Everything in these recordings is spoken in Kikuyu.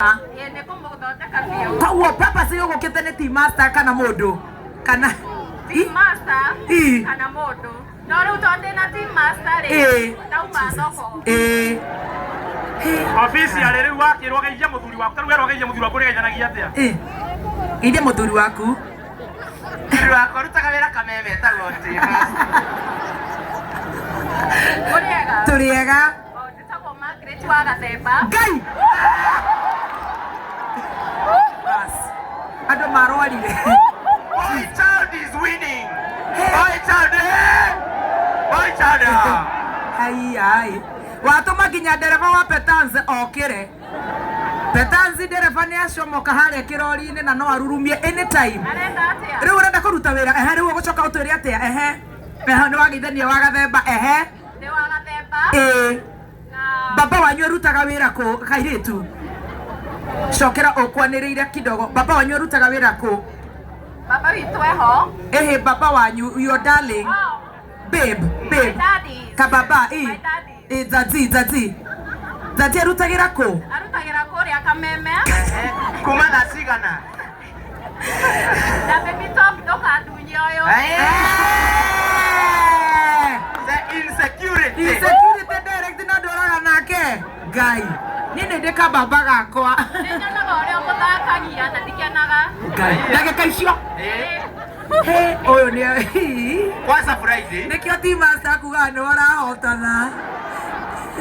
Ĩĩ, nĩ kũmũthondeka biũ. Koguo purpose ũgũkĩte nĩ team master kana mũndũ kana Team master Ĩ. kana mũndũ. No rĩu tondũ ndĩna team master rĩ, Ĩ. ndauma thoko. Ĩ. Ofisi arĩ rĩu wakĩrwo geithia mũthuri waku, ta rĩu werwo geithia mũthuri waku ũrĩgeithanagia atĩa? Ĩ. Geithia mũthuri waku. Mũthuri wakwa ũrutaga wĩra Kameme etagwo Team Master. Mũrĩega? Tũrĩega. O, njĩtagwo Margaret wa Gathemba. Ngai. Bas. Andũ marwarire. Boy child is winning. Boy child, eh? Boy child. ah. Ai ai. Watũma nginya ndereba wa Petanze okĩre. Petanzi ndereba nĩ acomoka harĩa kĩrori-inĩ na no arurumie anytime. Arenda atĩa? Rĩu ũrenda kũruta wĩra ehe, rĩu ũgũcoka ũtwĩre atĩa ehe. Ehe, nĩ wageithania wa Gathemba ehe. Ndĩ wa Gathemba. Ĩĩ. Na Baba wanyu arutaga wĩra kũ kairĩtu? Cokera ũkwanĩrĩire kidogo. Baba wanyu arutaga wĩra kũ? Baba witũ eho. Ehe, baba wanyu, your darling. Oh, Babe, my babe. daddy. Kababa, ĩ. My daddy. Ĩ, daddy, daddy. Daddy arutagĩra kũ? Arutagĩra kũrĩa Kameme. Kuma thaa cigana? Na baby talk ndũkandunye ũyũ. Eh. Eh! The insecurity. Insecurity direct na ndũraga nake. Ngai. Niĩ nĩ ndĩ kababa gakwa. Nĩ nyonaga ũrĩa ũmũthakagia na ndikenaga. Ngai. Ndagĩka icio. Eh. He, ũyũ nĩ Kwanza Friday. nĩkĩo team master akugaga nĩwe ũrahotana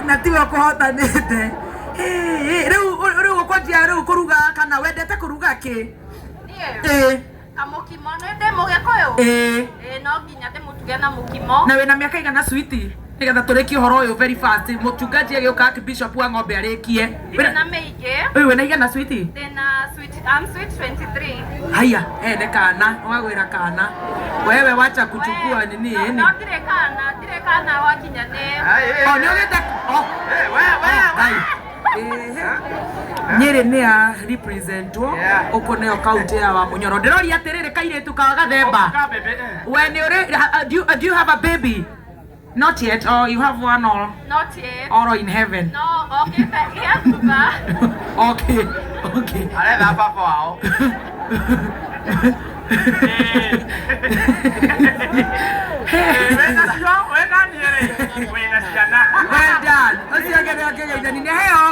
na tiwe ũkũhotanĩte. Hĩ, rĩu rĩu ũkwanjia rĩu kũruga kana wendete kũruga kĩ? Niĩ Ĩ, kamũkimo nĩ ndĩ mũgĩkũyũ. ĩ. Ĩĩ, no nginya ndĩmũtuge na mũkimo. Na wĩna mĩaka igana switi nĩgetha tũrĩkie ũhoro ũyũ very fast mũchungaji agĩũka archbishop wa ng'ombe arĩkie. Ndirĩ na mĩingĩ. Ũyũ wĩna igana switi? Ndĩna sweet, I'm sweet 23. Haya, ene kana wagwĩra kana wewe wacha kuchukua nini No, ĩni no ndirĩ kana, ndirĩ kana wakinya nĩ o nĩ ũgĩte o Eh, we, we, we. Ngai. Ehe. Nyĩrĩ nĩ ya representwo Yeah. ũkũ nĩyo kaunti ya Wamunyoro ndĩroria atĩrĩrĩ kairĩtu ka Gathemba Ka bebe, eh. we nĩ ũrĩ do you have a baby not yet or you have one or not yet. or in heaven No, okay, but he has to buy. okay okay Aretha baba wao. Eh, wĩna cio, wĩna niĩ rĩ, wĩna ciana. Well done. Ũcio ũngĩ nĩ akĩgeithani nĩ heo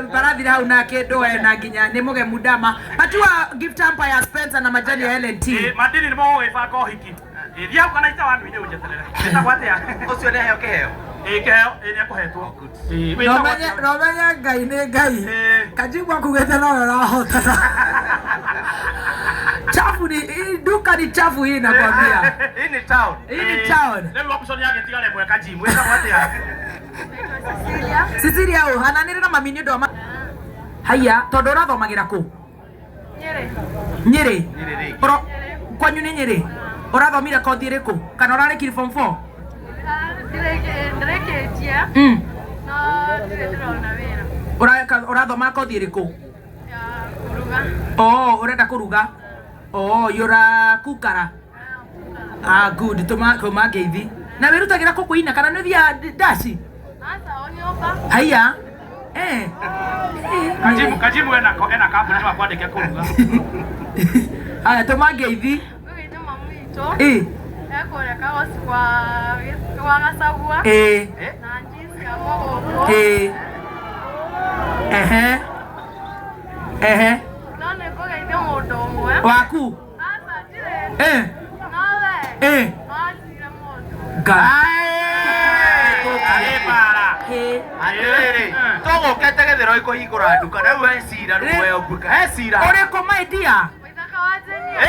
mbarathi hau na kĩndũ we na nginya nĩ mũgemu ndama matua gift hamper ya Spencer na majani ya LNT. Eh, madini nĩ mũgũgĩbanga ũhiki. Eh, thiĩ hau kana ita wanu-inĩ ũnjeterere. Wĩtagwo atĩa? Ũcio nĩ aheo kĩheo. Ĩ, kĩheo, ĩ, nĩekũhetwo. Ĩ, wĩtagwo atĩa? Nomenye Ngai nĩ Ngai. Ĩ. Kajibu akugĩte nowe ũrahotana. Chafu ni hii duka ni chafu hii nakwambia. Hii ni town. Hii ni town. Rĩu option yagĩtigara ĩmwe Kajimu, wĩtagwo atĩa? Cecilia. Cecilia ũ hananĩre na mami nĩ ũndũ wa Haiya tondũ ũrathomagĩra kũ? Nyĩrĩ. Nyĩrĩ. Nyĩrĩ rĩngĩ. Oro kwanyu nĩ Nyĩrĩ? Ũrathomire kothi ĩrĩkũ? Kana ũrarĩkirie form 4? Ndĩrĩkĩtie. No ndirĩ ndĩrona wĩra. Ũrathoma kothi ĩrĩkũ? Ya kũruga. Oh, ũrenda kũruga? Oh, yũra kukara. Ah, good. Tũma tũma ngeithi. Na wĩrutagĩra kũ kũina kana nĩ ũthiaga ndaci? Aca o nyũmba. Haiya. Eh. Kajimu, Kajimu ena ena kambuni no akwandĩke kũruga. Haya, tũma ngeithi. Ũyũ nĩ mamu witũ. Ĩ. Ekũrĩa kagoci kwa kwa Gacagua. Ĩ. Na njisi ya mũgũkũ. Ĩ. Ehe. Ehe. No nĩ ngũgeithia mũndũ ũmwe. Waku. Aca ndirĩ. Eh. No we. Eh. Wanjire mũndũ. Ngai. Arĩ mbara. Hĩ. Atĩrĩrĩ, tũgũkĩte gĩthĩro kũhingũra nduka rĩu he cira rĩu we nduka he cira. Ũrĩkũ my dear? Mũithaka wa Jenia.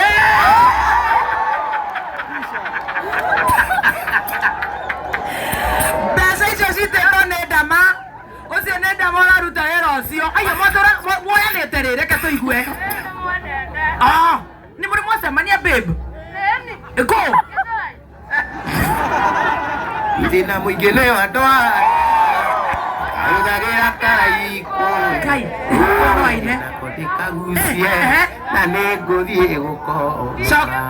Mbeca icio citĩtwo nĩ ndama. Ũcio nĩ ndama ũraruta wĩra ũcio. Aiyo mwatũra muoyanĩte rĩ reke tũigue. Nĩndĩmwendete. Ah, nĩ mũrĩ mwacemania babe? Ĩni. Ĩkũ? Gĩthũrai. Thĩna mũingĩ nĩ andũ aya. Arugagĩra karaikũ. Ngai. Waine. Nako ndĩkagucie Ehe. na nĩ ngũthiĩ gũkoma. Coka.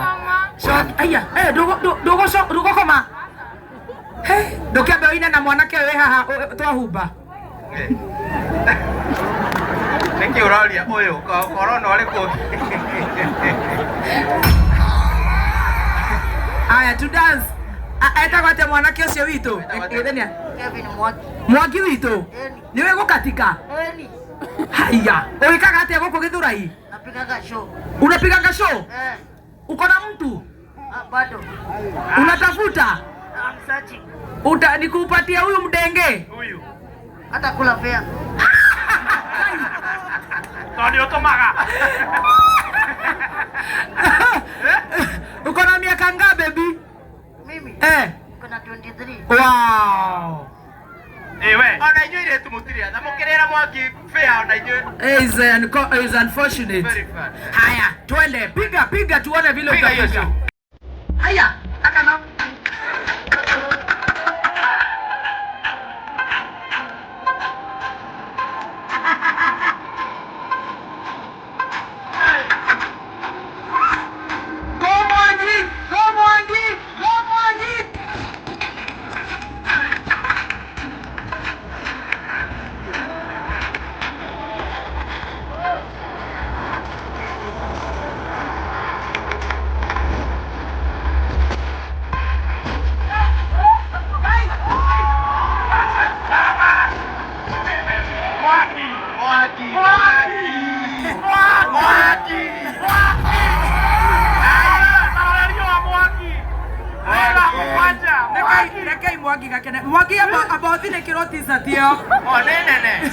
Coka. Aiya, eh ndũgũkoma. He, ndũkĩambe ũine na mwanake ũyũ wĩ haha twahumba. Nĩkĩ ũroria ũyũ korona ũrĩkũ? Aya to dance. Etagwo atĩa mwanake ũcio witũ? Githenia. Kevin Mwangi. Mwangi witũ. Eni. Nĩwe gũkatika. Eni. Haya, ũgĩkaga atĩa gũkũ Githurai? Napigaga show. Unapiganga show? Eh, Uko na mtu? ah, bado. Unatafuta? I'm searching. Uta nikupatia huyu mdenge. Huyu. Hata kula fare. Tondũ nĩ ũtũmaga. Uko na miaka ngapi baby? Mimi Eh. niko na 23. Wow. Ĩ we. Ona inyuĩ airĩtu mũtirĩ tha mũkĩrĩra Mwangi fare ona inyuĩ. Is unfortunate. Very bad. Haya, twende. Piga piga tuone vile Piga hiyo utapiga. show. Haya, akana. Go Mwangi! Go Mwangi! Go Mwangi! Mwangi. Mwangi. Mwangi. Tarerio wa Mwangi. Wĩra mũgwanja. Rekei rekei Mwangi gakene. Mwangi abothi nĩ kĩro t-shirt ĩyo. O nĩ nene.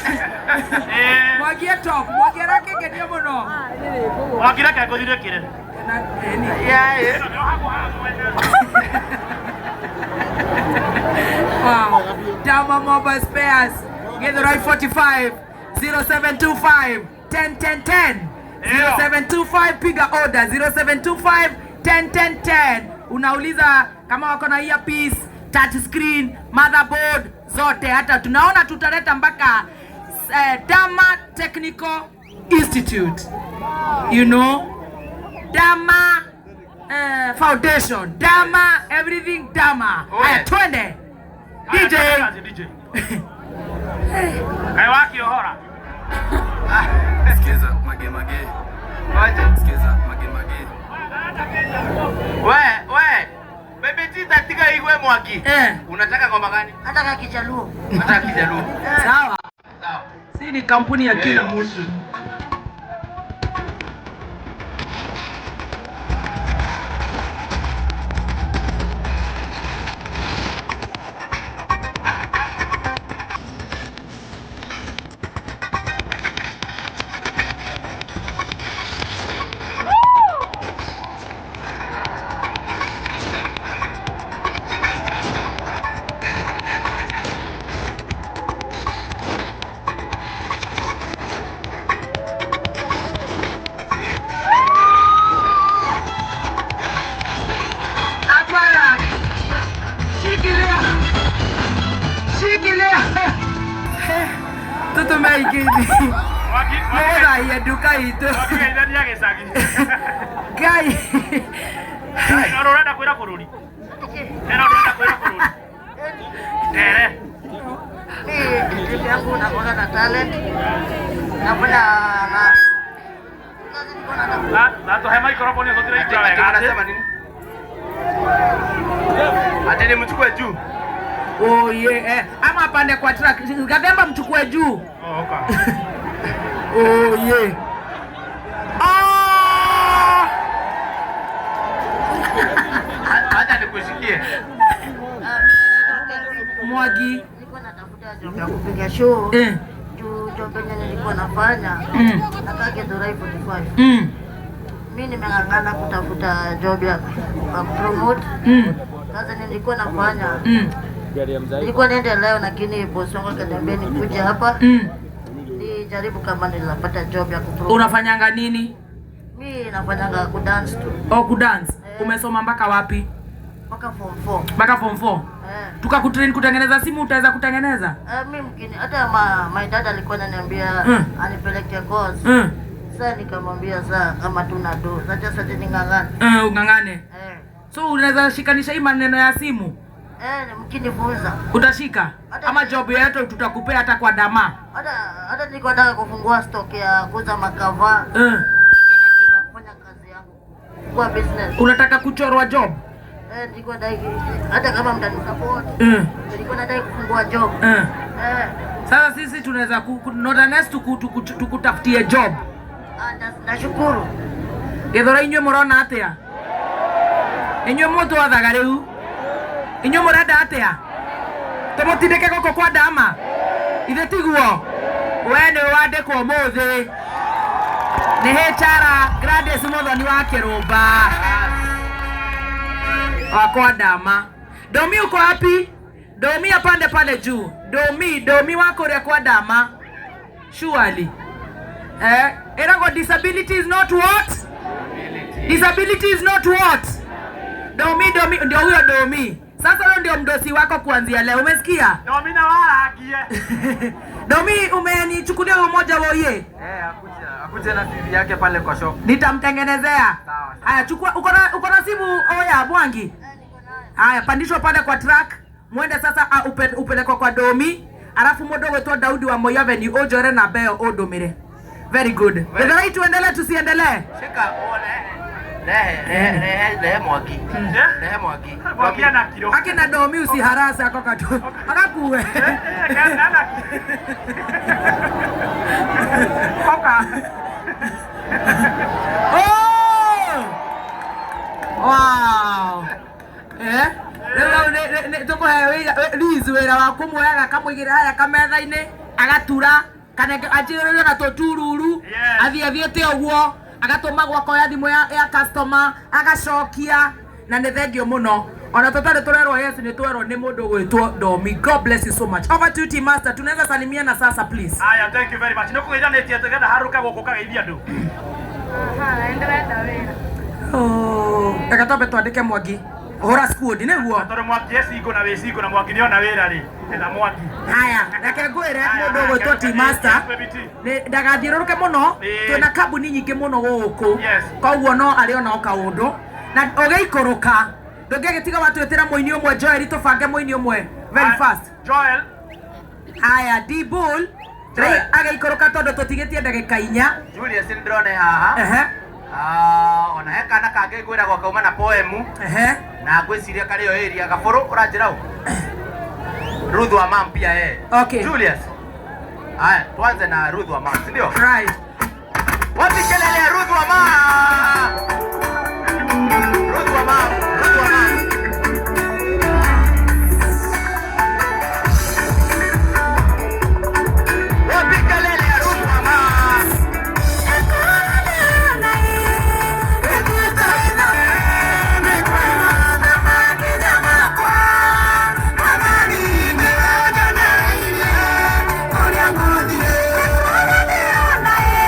Ĩ. Mwangi e top. Mwangi arakĩngenia mũno. Mwangi reke ngũthire kĩre. Na ĩni. Yeah, yeah. Ĩno nĩyo haha mwene. Wow. Dama Mobile Spares. Githurai 45 0725 10 10 10. 0725 piga order 0725 10 10 10. Unauliza kama wako na earpiece, touch screen, motherboard zote, hata tunaona tutaleta mpaka Dama Technical Institute. You know? Dama Foundation, Dama everything Dama. Oh, Haya yeah. twende. DJ. DJ. Kaĩ wakĩohora. Sikiza mage mage, Wacha. sikiza mage mage. We, we. Baby Tita tiga igwe Mwangi. Eh. Unataka ngoma gani? Hata kama Kijaluo. Nataka Kijaluo. Sawa. Sawa. Si ni kampuni ya kila mtu. Hapana. Shikilia. Shikilia. Tutume ingine. Mwangi. Nĩgũthahia nduka itũ. Mwangi geithania gĩcagi. Ngai. No ũrenda kwĩra bũrũri. Ĩno ũrenda kwĩra bũrũri. Ere. Mi trip yangu nakuwa na talent. Nafanya na kazi niko na Na tũhe microphone ĩyo tũtiraigua Ati wega. unasema nini? Ati nimchukue juu. Oh yeah. Eh. Ama pande kwa truck. Gathemba mchukue juu. Oh, okay. Oh yeah. Ah! Acha nikushikie. Ah, mimi naitwa Kelvin. Mwangi. Nilikuwa natafuta job ya kupiga show. Eh. Juu job yenye nilikuwa nafanya nakaa Githurai 45. Mi nimeng'ang'ana kutafuta job ya promote. Kazi nilikuwa nafanya nilikuwa niende leo, lakini boss wangu akaniambia nikuje hapa nijaribu kama ninapata job ya kupromote. Unafanyanga nini? Mi nafanyanga kudance tu. Oh, kudance. Eh. Umesoma mpaka wapi? Mpaka form 4. Mpaka form 4. Eh. Tukakutrain kutengeneza simu, utaweza kutengeneza? Mi mkini hata my dad alikuwa ananiambia anipeleke course. Sasa nikamwambia saa kama tuna do. Sasa sasa ning'ang'ane. Ung'ang'ane. Eh. So unaweza shikanisha hii maneno ya simu? Eh, mkinifunza. Utashika ama job yetu tutakupea hata kwa dama. Hata nilikuwa nataka kufungua stock ya kuuza makava. Na kufanya kazi yangu. Kwa business. Unataka kuchorwa job? Eh, nilikuwa nataka hata kama mtanisupport. Nilikuwa nataka kufungua job. Sasa sisi tunaweza Northerners tukutafutie job. Nashukuru. Githura inyuĩ mũrona atĩa? Inyuĩ mũtwathaga rĩu? Inyuĩ mũrenda atĩa? Tũmũtindĩke gũkũ kwa Dama? Ithe tiguo? We nĩ wandĩkwo ũmũthĩ nĩ HR Gladys Muthoni wa Kĩrũmba wa kwa Dama. Domi uko wapi? Domi apande pale juu. Domi, Domi wako kũrĩa kwa Dama. Surely. Erago disability is not what? Disability is not what? Domi, Domi, ndio huyo Domi. Sasa wewe ndio mdosi wako kuanzia leo. Umesikia? Domi na waragie. Domi umenichukulia huyo mmoja woye. Akuje na CV yake pale kwa shop. Nitamtengenezea. Haya, chukua uko na simu oya Mwangi. Haya, pandishwa pale kwa truck. Mwende sasa upelekwa kwa Domi. Alafu mundu gwitwo Daudi wa Moi Avenue unjore na mbeo undumire. Very good. Githurai tuendelee tusiendelee? Shika uone. Rehe rehe Mwangi. Rehe Mwangi. Mwangi ana kiro. Akina Domi usiharase ako katu. Akakue. Koka. Oh! Wow. Rĩu tũkũhe Liz wĩra wa kũmuoyaga akamũigĩrĩra harĩa kametha-inĩ agatura kana anjĩrĩrio na tũtururu athiĩ athiĩte ũguo agatũmagwo akoya thimũ ya customer agacokia na nĩ thengio mũno ona tũtarĩ tũrerwo yes nĩ twerwo nĩ mũndũ ũgwĩtwo Domi. God bless you so much. Over to you Team Master, tunaweza salimiana sasa please. Aya, thank you very much. Nĩ kũgeithanĩtie tũgetha harũka gũkũ kageithia andũ. Aha, ndĩrenda wĩra. Oh, reke twambe twandĩke Mwangi. Hũra squad nĩguo. Tondũ Mwangi e single na wĩ single na Mwangi nĩona wĩra rĩ. Etha Mwangi. Haya, reke ngwĩre mũndũ ũgwĩtwo Team Master ndagathiũrũrũke mũno twĩna kambuni nyingĩ mũno gũkũ koguo no arĩ ona o kaũndũ na ũgĩikũrũka ndũngĩgĩtiga watwĩtĩra mũini ũmwe Joel tũbange mũini ũmwe very fast. Joel. Haya, D Bull agĩikũrũka tondũ tũtigĩtie ndagĩka inya. Julius ndĩrona haha. Ona he kana kangĩ ngwĩragwo kauma na poemu. Na ngwĩciria karĩ o area Gabũrũ ũranjĩra ũ? Ruth wa Mam pia yeye. Okay. Julius. Haya, tuanze na Ruth wa Mam, si ndio? Right. Wapi kelele ya Ruth wa Mam? Ruth wa Mam, Ruth wa Mam. Wapi kelele ya Ruth wa Mam? Yeah.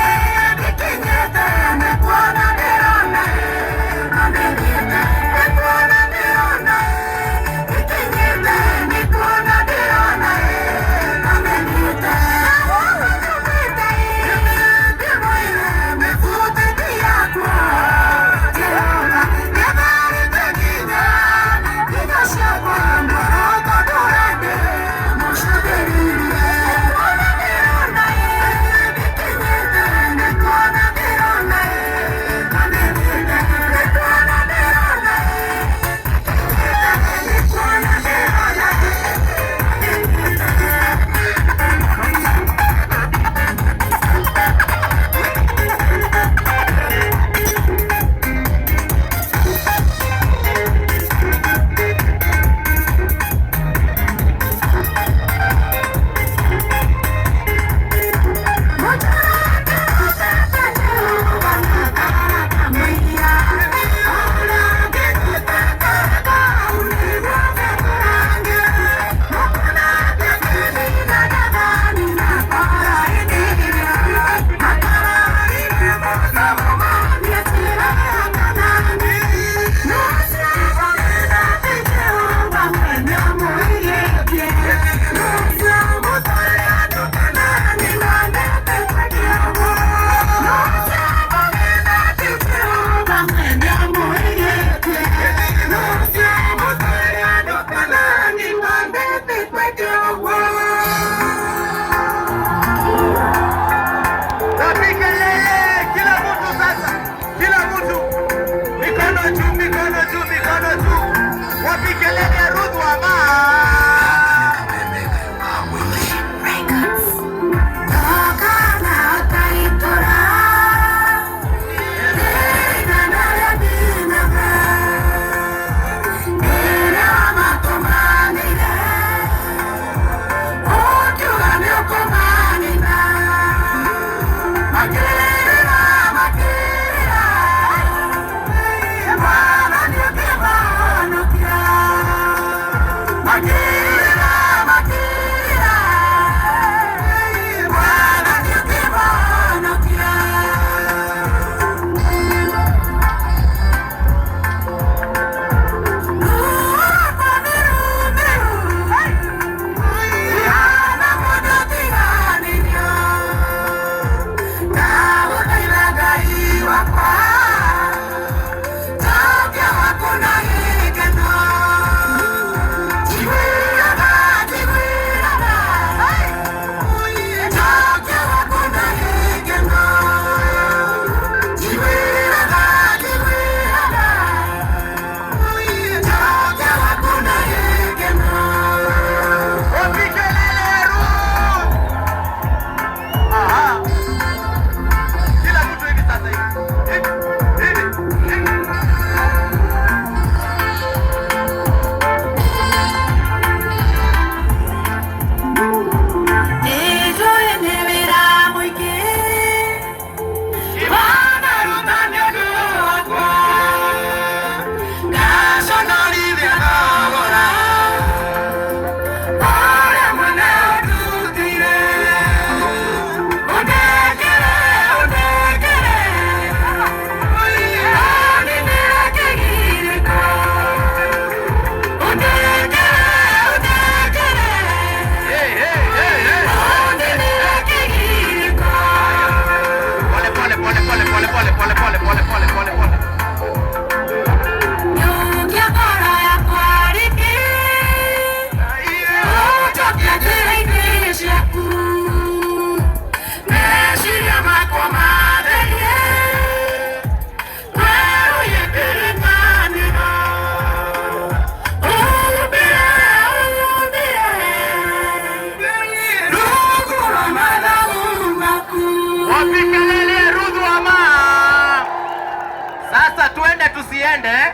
tusiende?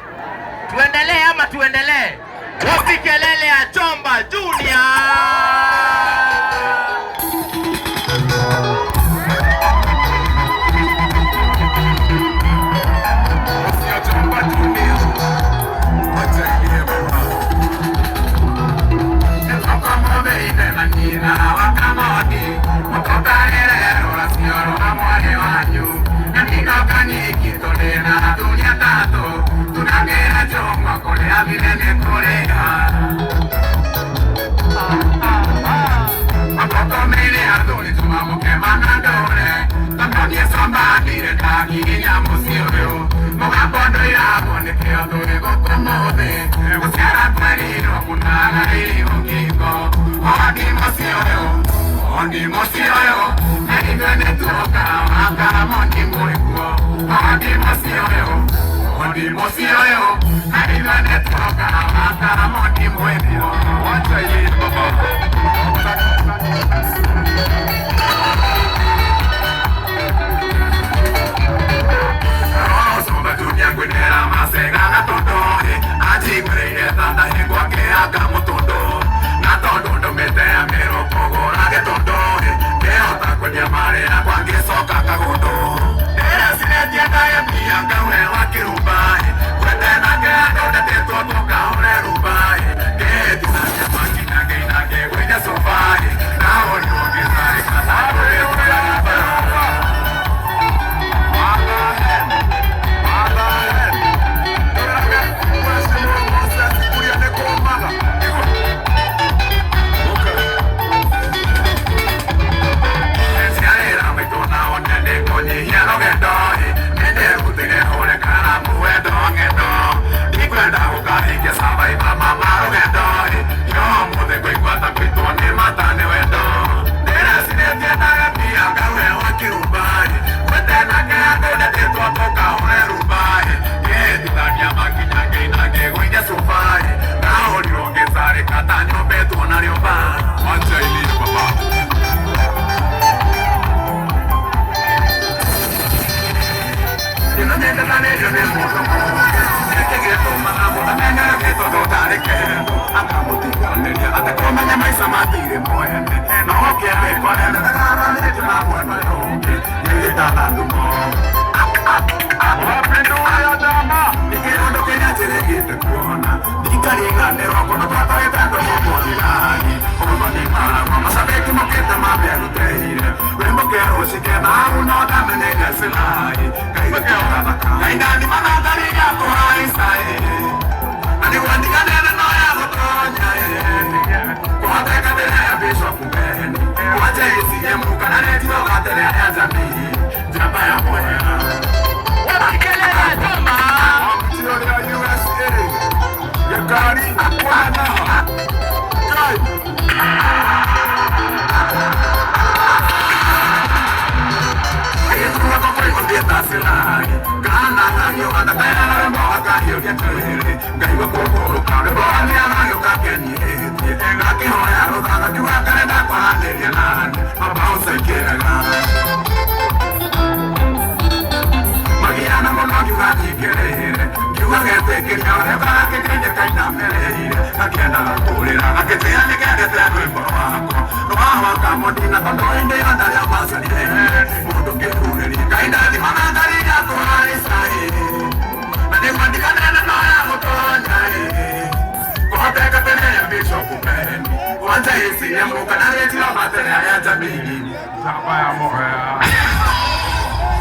Tuendelee ama tuendelee? Wapi kelele ya Chomba Junior?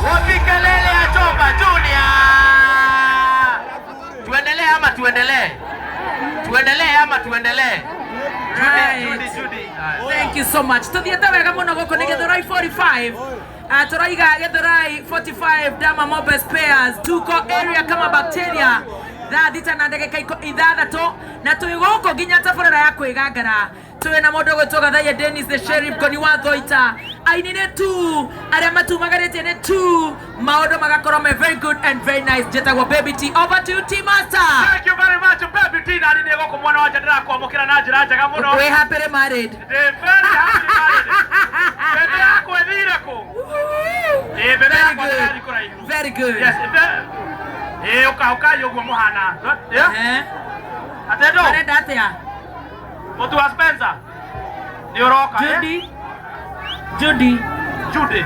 Wapi kelele ya Chomba Junior? Tuendelee ama tuendelee? Tuendelee ama tuendelee? Judy, Judy, Judy. Thank you so much. Tuthiete wega muno guku ni Githurai 45. Turaiga Githurai 45 Dama Mobile Spares. Tuko area kama bacteria. Thaa thita na ndagika ithathatũ na twĩ gũkũ nginya tabarĩra ya kwĩgangara. Twĩ na mũndũ ũgwĩtwo Gathaiya Dennis the Sheriff Koni wa Thoita. Aini nĩ tu arĩa matumagarĩtie nĩ tu maũndũ magakorwo me very good and very nice. Njĩtagwo Baby T. Over to you, T Master. Thank you very much, Baby T. Na nĩ gũkũ mwena wa nja ndĩrakwamũkĩra na njĩra njega mũno. We happily married. Ndĩ very happy married. Bebe yakwa ĩthire kũ? Ĩ, bebe yakwa ĩrathiĩ kũraihu. Very good. Yes, Ĩĩ, ũka ũkai ũguo mũhana. Ehe. Atendo. Arenda atĩa? Mũtu wa Spencer. Nĩ ũroka. Judy. Judy. Judy.